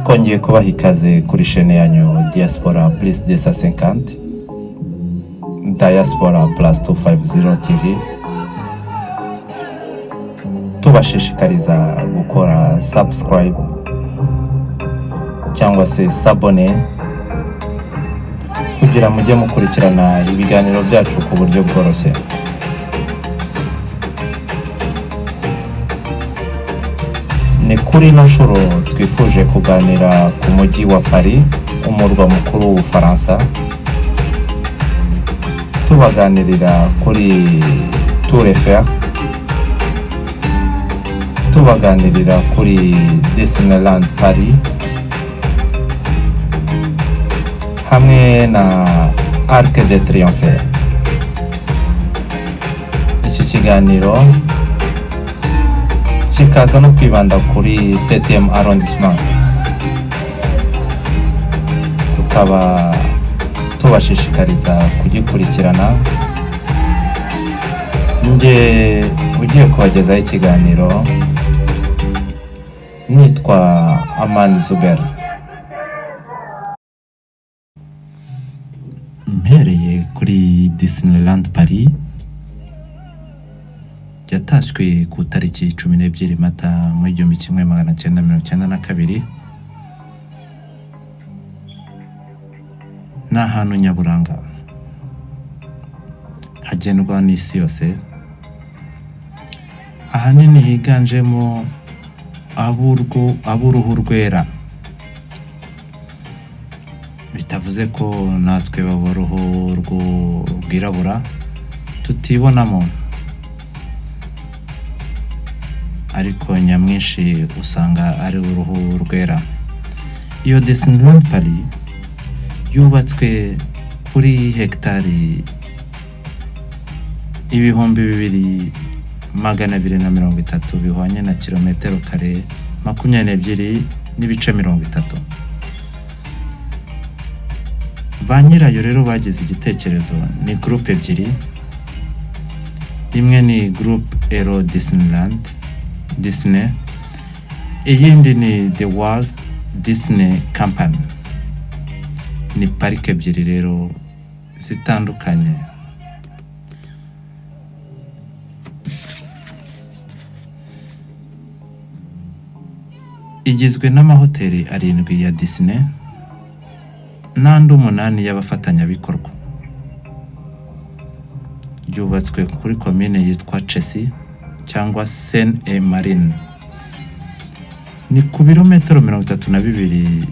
Twongeye kubaha ikaze kuri shene yanyu Diaspora plus 250, Diaspora plus 250 TV, tubashishikariza gukora subscribe cyangwa se s'abonner kugira mujye mukurikirana ibiganiro byacu ku buryo bworoshye. Ni kuri ino nshuro twifuje kuganira ku mujyi wa Paris, umurwa mukuru w'Ubufaransa, tubaganirira kuri Tour Eiffel, tubaganirira kuri Disneyland Paris hamwe na Arc de Triomphe. Iki kiganiro kikaza no kwibanda kuri 7e arrondissement, tukaba tubashishikariza kugikurikirana. Njye ugiye kubagezaho ikiganiro nitwa Amani Zuber. Mpereye kuri Disneyland Paris, yatashywe ku tariki 12 Mata mu 1992. Ni ahantu nyaburanga hagendwa n'isi yose, ahanini higanjemo ab'uruhu rwera, bitavuze ko natwe b'uruhu rwirabura tutibonamo, ariko nyamwinshi usanga ari uruhu rwera. Iyo Disneyland Paris yubatswe kuri hegitari 2230, bihwanye na kilometero kare 22.30. Ba nyirayo rero bagize igitekerezo, ni groupe ebyiri: imwe ni groupe Euro Disneyland Disney, iyindi ni The Walt Disney Company. Ni parike ebyiri rero zitandukanye. Igizwe n'amahoteli 7 ya Disney n'andi 8 y'abafatanyabikorwa. Yubatswe kuri komine yitwa Chessy cyangwa Seine et Marne, ni ku birometero 32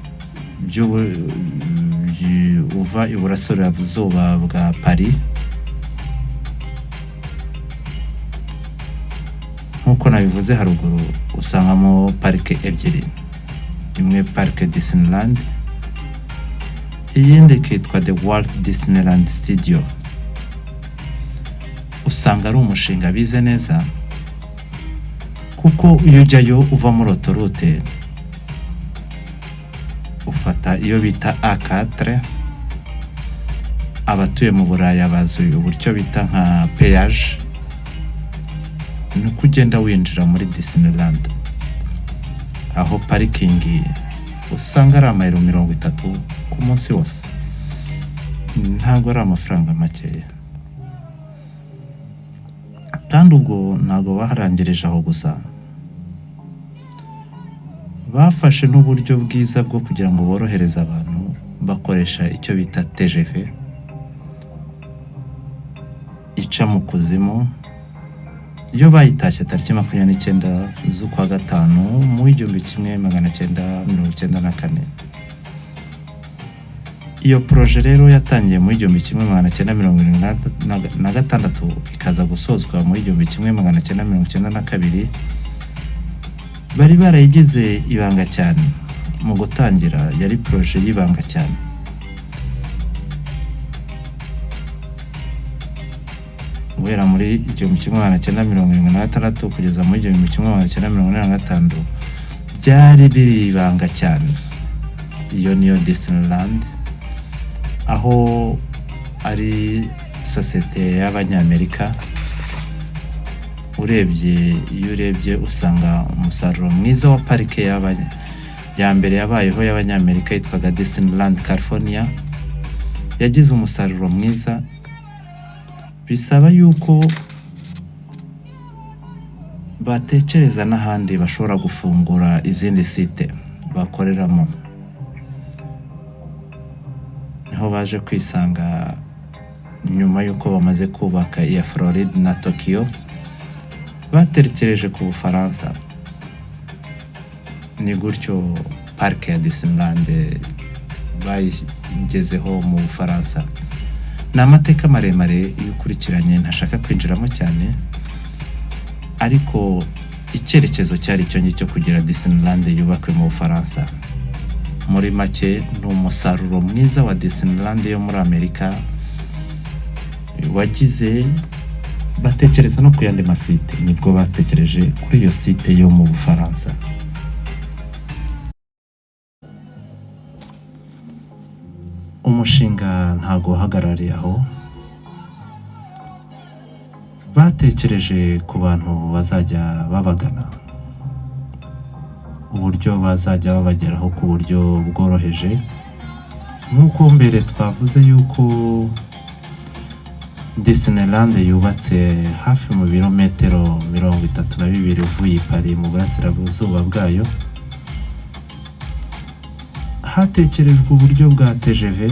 uva iburasirazuba bwa Paris. Nk'uko nabivuze haruguru, usangamo parike ebyiri: imwe parike Disneyland, iyindi ikitwa The Walt Disneyland Studio. Usanga ari umushinga bize neza, kuko iyo ujyayo uva muri autoroute ufata iyo bita A4. Abatuye mu Buraya bazi uburyo bita nka péage, ni uko ugenda winjira muri Disneyland, aho parikingi usanga ari amayero 30 ku munsi wose. Ntabwo ari amafaranga makeya. Kandi ubwo ntabwo baharangirije aho gusa, bafashe n'uburyo bwiza bwo kugira ngo borohereze abantu, bakoresha icyo bita TGV ica mu kuzimu. Iyo bayitashye tariki 29 z'ukwa gatanu mu 1994. Iyo projet rero yatangiye mu 1976, ikaza gusozwa mu 1992. Bari barayigize ibanga cyane mu gutangira, yari projet y'ibanga cyane. Guhera muri 1976 kugeza muri 1985 byari biri ibanga cyane. Iyo niyo Disneyland, aho ari sosiyete y'Abanyamerika. Urebye, iyo urebye usanga umusaruro mwiza wa parike Ya mbere yabayeho y'Abanyamerika yitwaga Disneyland California, yagize umusaruro mwiza, bisaba yuko batekereza n'ahandi bashobora gufungura izindi site bakoreramo. Niho baje kwisanga nyuma y'uko bamaze kubaka iya Floride na Tokyo, batekereje ku Bufaransa. Ni gutyo parike ya Disneyland bayigezeho mu Bufaransa. Ni amateka maremare iyo ukurikiranye, ntashaka kwinjiramo cyane, ariko icyerekezo cyari icyo ngicyo, kugira Disneyland yubakwe mu Bufaransa. Muri make, ni umusaruro mwiza wa Disneyland yo muri Amerika wagize, batekereza no ku yandi masite. Nibwo batekereje kuri iyo site yo mu Bufaransa. Umushinga ntago wahagarariye aho. Batekereje ku bantu bazajya babagana, uburyo bazajya babageraho ku buryo bworoheje. Nk'uko mbere twavuze yuko Disneyland yubatse hafi mu birometero 32 uvuye i Paris mu burasirazuba bwayo, hatekerejwe uburyo bwa TGV,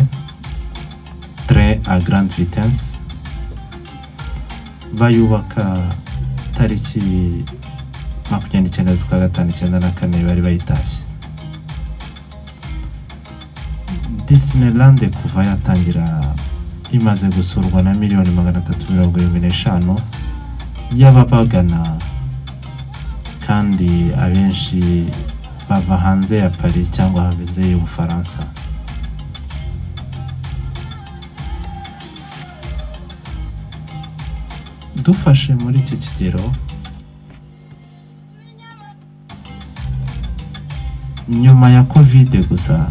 train à grande vitesse, bayubaka tariki 29 z'ukwa gatanu 94 bari bayitashye. Disneyland kuva yatangira imaze gusurwa na miliyoni 375 y'ababagana, kandi abenshi bava hanze ya Paris cyangwa hanze y'Ubufaransa. Dufashe muri icyo kigero, nyuma ya Covid gusa,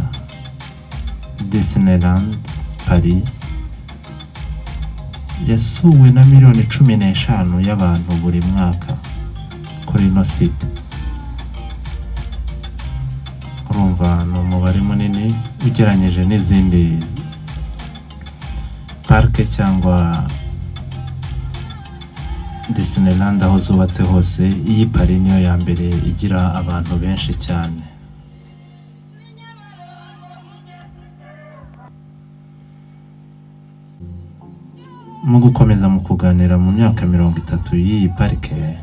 Disneyland Paris yasuwe na miliyoni 15 y'abantu buri mwaka kuri ino site. Urumva ni umubare munini ugereranyije n'izindi parike cyangwa Disneyland aho zubatse hose. Iyi Paris niyo ya mbere igira abantu benshi cyane. Mu gukomeza mu kuganira, mu myaka 30 y'iyi parike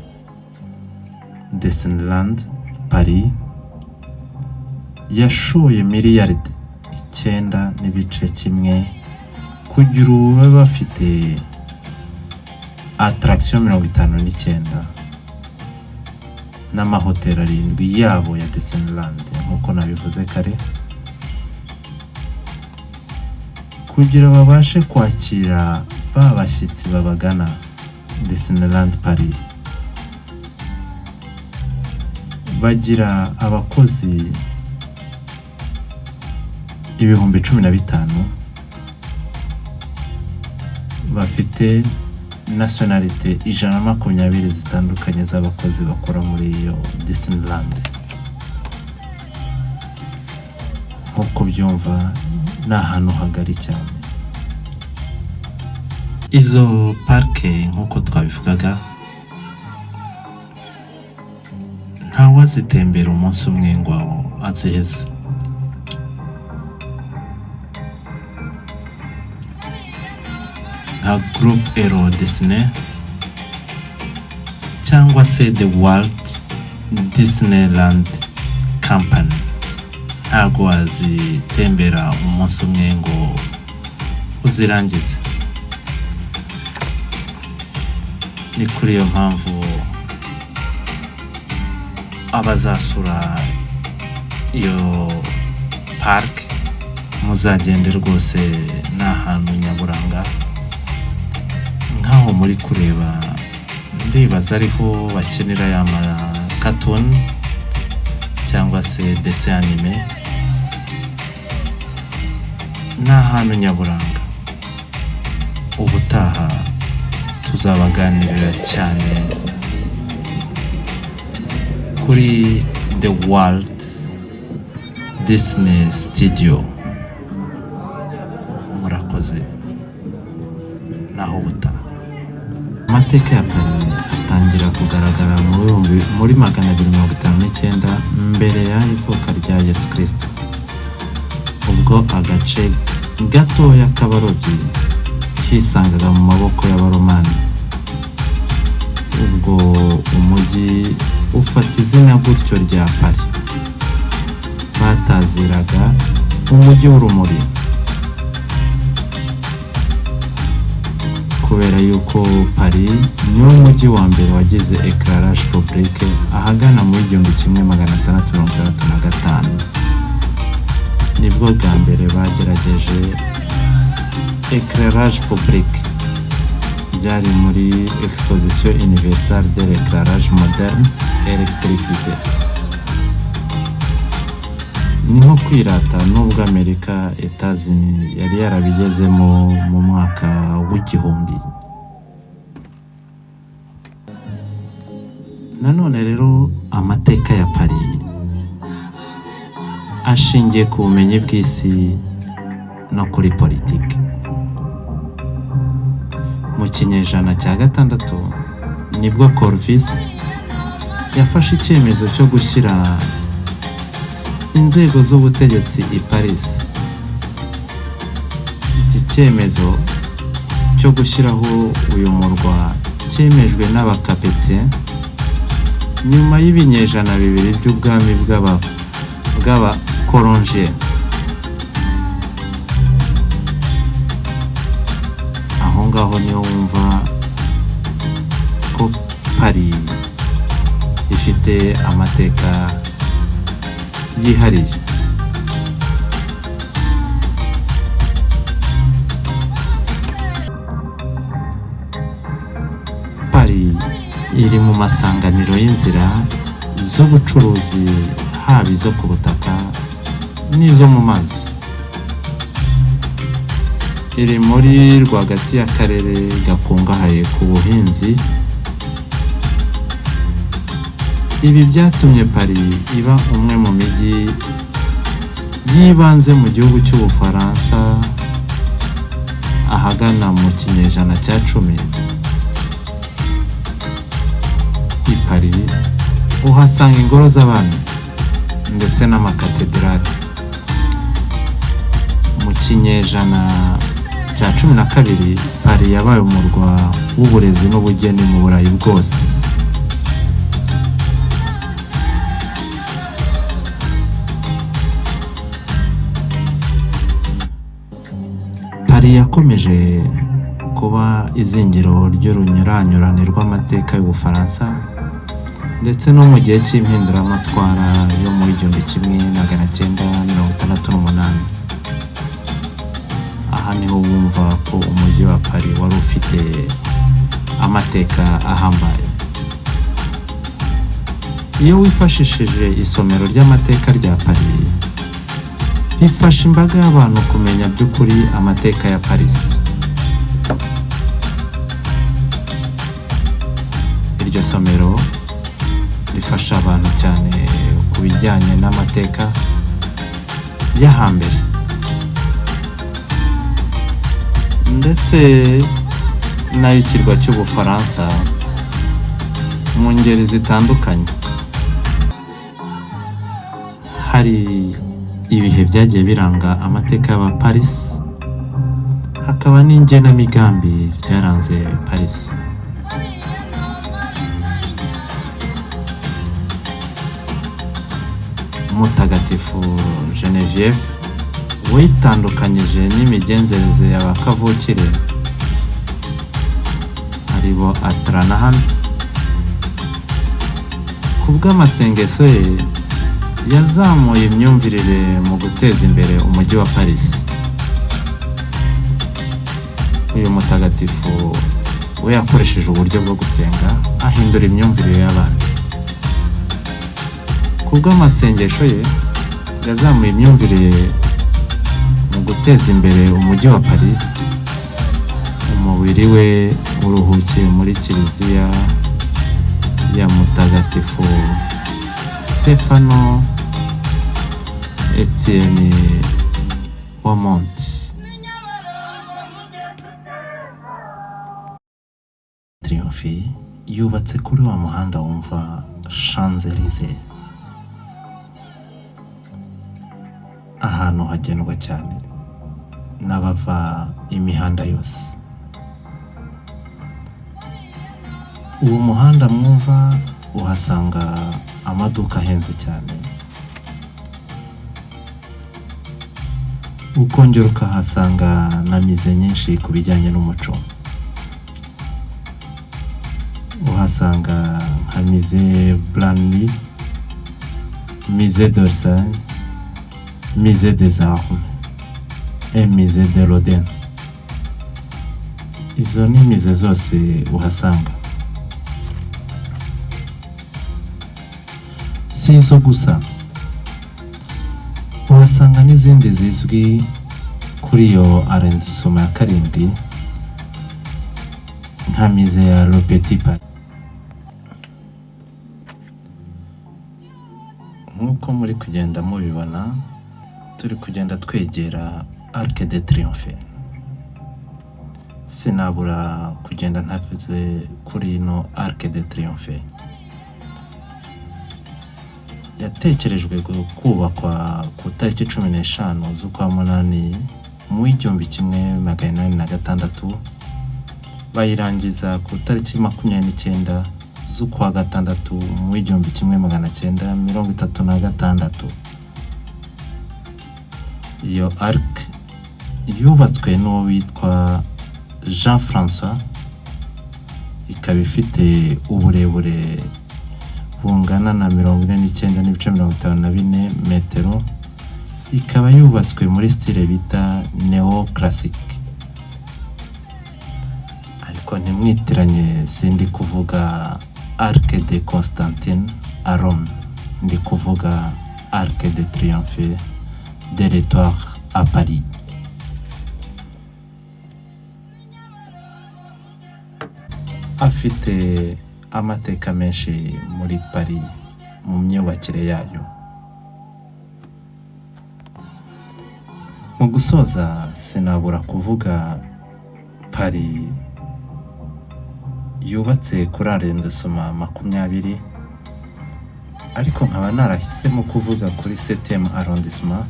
Disneyland Paris yashoye miliyaridi 9.1 kugira ubu babe bafite attraction 59 n'amahoteli arindwi yabo ya Disneyland. Nk'uko nabivuze kare, kugira babashe kwakira ba bashyitsi babagana Disneyland Paris, bagira abakozi 15,000 bafite nationalité 120 zitandukanye z'abakozi bakora muri iyo Disneyland. Nk'uko byumva, ni ahantu hagari cyane. Izo parike, nk'uko twabivugaga, ntawazitembera umunsi umwe ngo aziheze. Nka Groupe Euro Disney cyangwa se The Walt Disneyland Company, ntabwo wazitembera umunsi umwe ngo uzirangize. Ni kuri iyo mpamvu abazasura iyo parike, muzagende rwose, ni ahantu nyaburanga. Nk'aho muri kureba, ndibaza ariho bakinira ya makatuni cyangwa se dessin animé. Ni ahantu nyaburanga. Ubutaha tuzabaganirira cyane kuri The Walt Disney Studio. Murakoze, naho ubutaha. Amateka ya Paris atangira kugaragara muri 259 mbere y'ivuka rya Yesu Kristo, ubwo agace gatoya k'abarobyi kisangaga mu maboko y'Abaromani. Ubwo umujyi ufata izina gutyo rya Paris, bataziraga umujyi w'urumuri, kubera yuko Paris niwo mujyi wa mbere wagize éclairage public ahagana muri 1665. Nibwo bwa mbere bagerageje éclairage public, byari muri Exposition Universelle de l'éclairage moderne électricité. Ni nko kwirata, nubwo Amerika Etazini yari yarabigezemo mu mwaka w'1000. Nanone rero amateka ya Paris ashingiye ku bumenyi bw'isi no kuri politiki. Mu kinyejana cya 6 nibwo Clovis yafashe icyemezo cyo gushyira inzego z'ubutegetsi i Paris. Iki cyemezo cyo gushyiraho uyu murwa cyemejwe n'Abakapetien nyuma y'ibinyejana 2 by'ubwami bw'Abakoronje. Aho ngaho niho wumva ko Paris ifite amateka yihariye. Paris iri mu masanganiro y'inzira z'ubucuruzi, haba izo ku butaka n'izo mu mazi. Iri muri rwagati y'akarere gakungahaye ku buhinzi. Ibi byatumye Paris iba umwe mu mijyi y'ibanze mu gihugu cy'Ubufaransa ahagana mu kinyejana cya 10. I Paris uhasanga ingoro z'abami ndetse n'amakatedrali. Mu kinyejana cya 12 Paris yabaye umurwa w'uburezi n'ubugeni mu Burayi bwose. Paris yakomeje kuba izingiro ry'urunyuranyurane rw'amateka y'Ubufaransa, ndetse no mu gihe cy'impinduramatwara yo mu 1968. Aha niho wumva ko umujyi wa Paris wari ufite amateka ahambaye. Iyo wifashishije isomero ry'amateka rya Paris, rifasha imbaga y'abantu kumenya by'ukuri amateka ya Paris. Iryo somero rifasha abantu cyane ku bijyanye n'amateka y'ahambere, ndetse n'ay'ikirwa cy'Ubufaransa mu ngeri zitandukanye. Hari ibihe byagiye biranga amateka y'aba Paris, hakaba n'ingenamigambi ryaranze Paris. Mutagatifu Genevieve witandukanyije n'imigenzereze ya ba kavukire, aribo Atranahans, ku bw'amasengesho ye yazamuye imyumvirire mu guteza imbere umujyi wa Paris. Uyu mutagatifu we yakoresheje uburyo bwo gusenga ahindura imyumvire y'abandi. Ku bw'amasengesho ye yazamuye imyumvire mu guteza imbere umujyi wa Paris. Umubiri we uruhukiye muri kiliziya ya Mutagatifu Stefano et Etienne wa Mont Triomphe yubatse kuri wa muhanda wumva Champs-Élysées, ahantu hagendwa cyane n'abava imihanda yose. Uwo muhanda mwumva uhasanga amaduka ahenze cyane, ukongera ukahasanga na mize nyinshi ku bijyanye n'umuco. Uhasanga nka musée Branly, musée d'Orsay, musée des Armes et musée de Rodin. Izo ni musée zose uhasanga. Si izo gusa, uhasanga n'izindi zizwi kuri iyo arrondissement ya karindwi nka musée ya Le Petit Paris. Nk'uko muri kugenda mubibona, turi kugenda twegera Arc de Triomphe. Sinabura kugenda ntavuze kuri ino Arc de Triomphe. Yatekerejwe kubakwa ku itariki 15 z'ukwa munani mu 1806, bayirangiza ku itariki 29 z'ukwa gatandatu mu 1936. Iyo arc yubatswe n'uwo witwa Jean Francois, ikaba ifite uburebure bungana na 49.54 metero, ikaba yubatswe muri style bita neo classique. Ariko ntimwitiranye, sindi kuvuga Arc de Constantine à Rome, ndi kuvuga Arc de Triomphe de l'Étoile à Paris. Afite amateka menshi muri Paris mu myubakire yayo. Mu gusoza sinabura kuvuga Paris yubatse kuri arrondissement 20, ariko nkaba narahisemo kuvuga kuri septième arrondissement.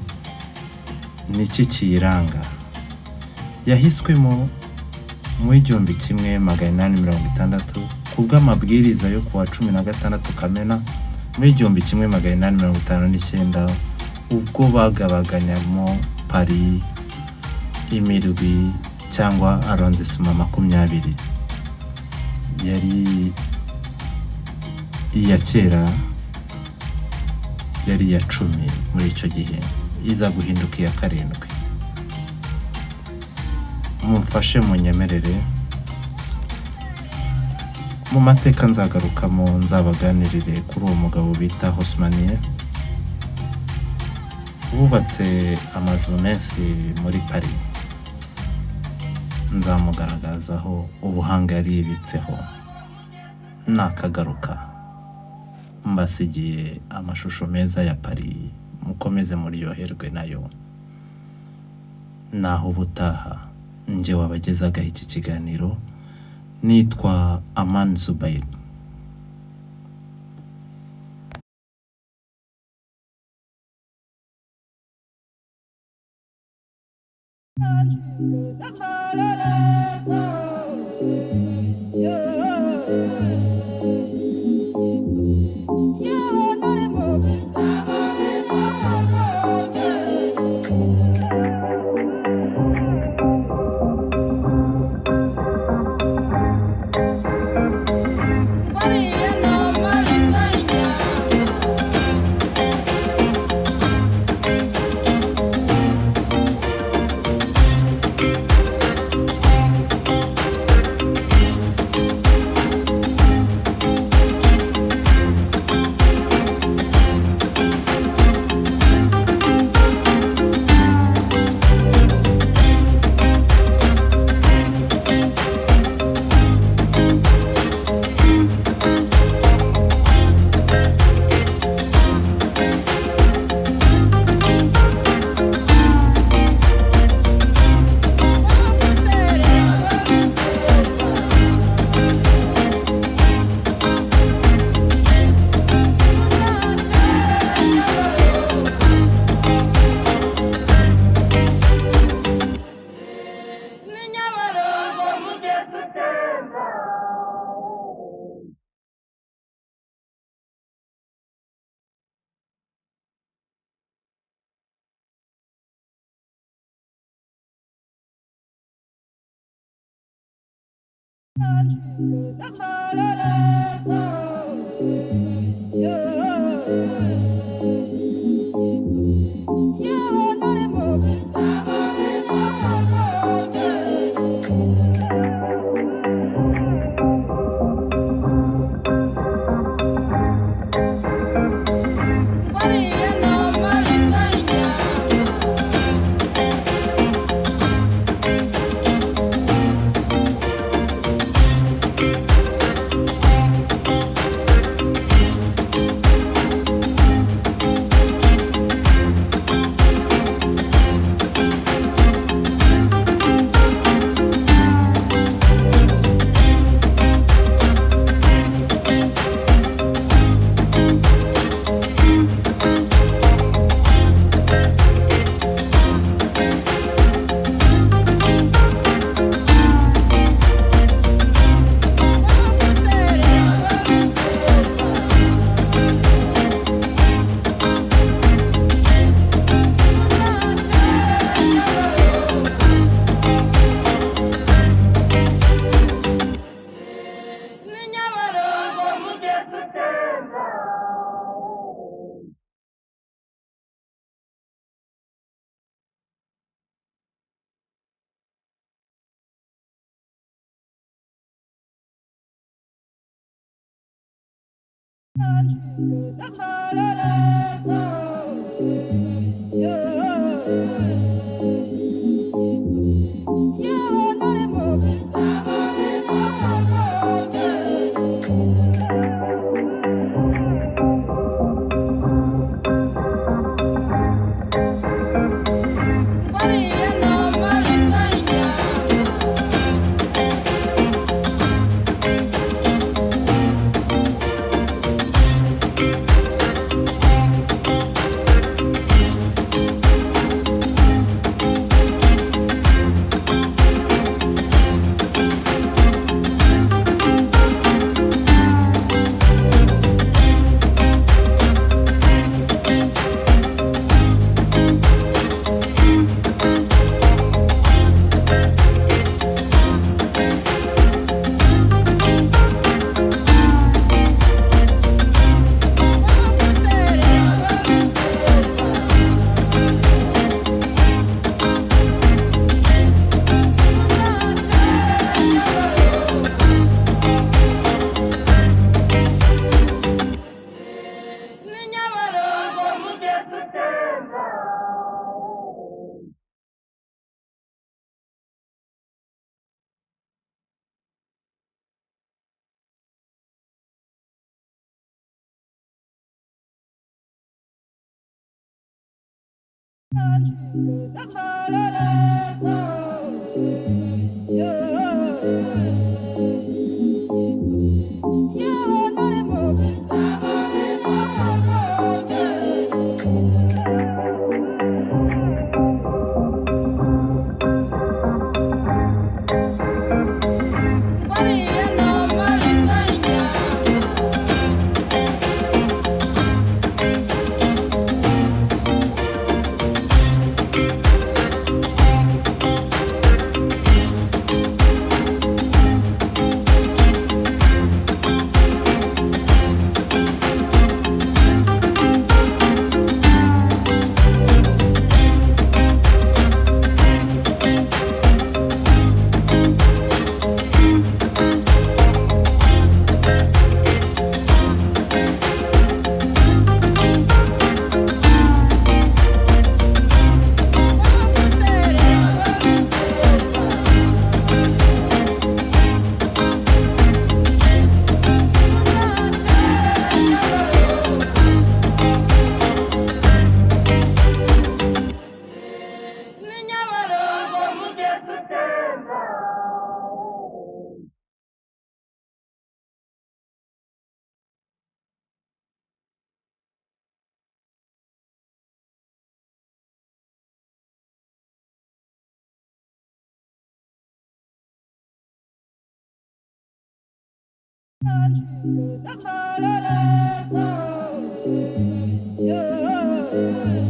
Niki kiyiranga? Yahiswemo mu 1860 ku bw'amabwiriza yo kuwa 16 Kamena muri 1859, ubwo bagabaganyamo Paris imirwi cyangwa arrondissement 20. Yari iya kera, yari iya 10 muri icyo gihe, iza guhinduka iya karindwi. Mumfashe munyemerere, mu mateka nzagarukamo nzabaganirire kuri uwo mugabo bita Haussmann wubatse amazu menshi muri Paris. Nzamugaragazaho ubuhanga yari yibitseho. Nakagaruka mbasigiye amashusho meza ya Paris, mukomeze muryoherwe nayo. Naho ubutaha, njye wabagezagaho iki kiganiro nitwa Amani Zubayiri. Yeah. Yeah.